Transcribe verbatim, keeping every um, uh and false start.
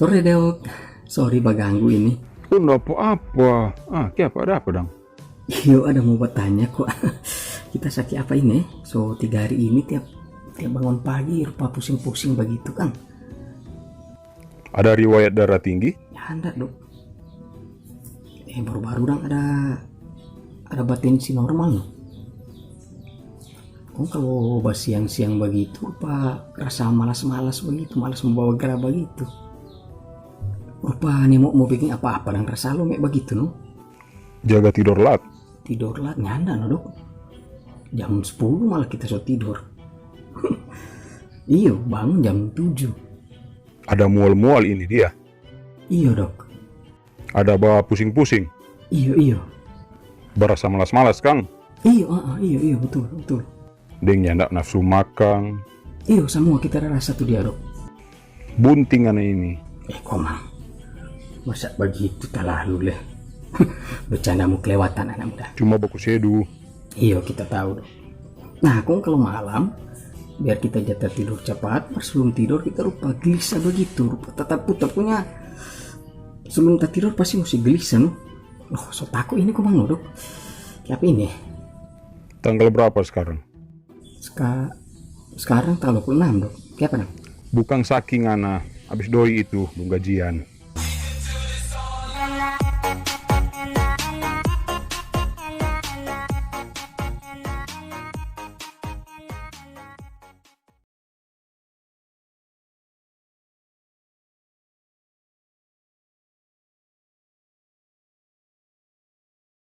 Sore, Dok. Sorry baganggu ini. Oh, ndak apa-apa. Ah, kiapa, ada apa dang? Iyo, ada mau bertanya kok. Kita saki apa ini? So tiga hari ini tiap tiap bangun pagi rupa pusing-pusing begitu kan? Ada riwayat darah tinggi? Ya, ndak, Dok. Eh, baru-baru dang ada ada batensi normal no. Kong kalau basiang-siang begitu rupa rasa malas-malas begitu, malas mau bawa gerak begitu. Rupa ni mau mau bikin apa-apa dan rasa lo mek begitu no. Jaga tidor lat. Tidor lat nyanda no, Dok. Jam sepuluh malah kita so tidor. Iyo, bangun jam tujuh. Ada mual-mual ini dia. Iyo, Dok. Ada ba pusing-pusing. Iyo, iyo. Barasa malas-malas kang. Iyo, ah, ah, iyo, iyo, betul, betul. Deng nyanda nafsu makang. Iyo, semua kita ada rasa tuh dia, Dok. Bunting ngana ini. Eh, Komang. Masa begitu talalu leh. Bercanda mau kelewatan anak muda. Cuma baku sedu. Iyo, kita tahu, Dok. Nah, kong kalau malam, biar kita jatah tidur cepat, pas sebelum tidur kita rupa gelisah begitu, rupa tatap putar punya. Sebelum tak tidur pasti mesti gelisah no. Oh, so takut ini Komang no, Dok. Tapi ini, Tanggal berapa sekarang? Seka, sekarang tanggal dua puluh enam, Dok. Kiapa nang? Bukang saki ngana, abis doi itu dong gajian.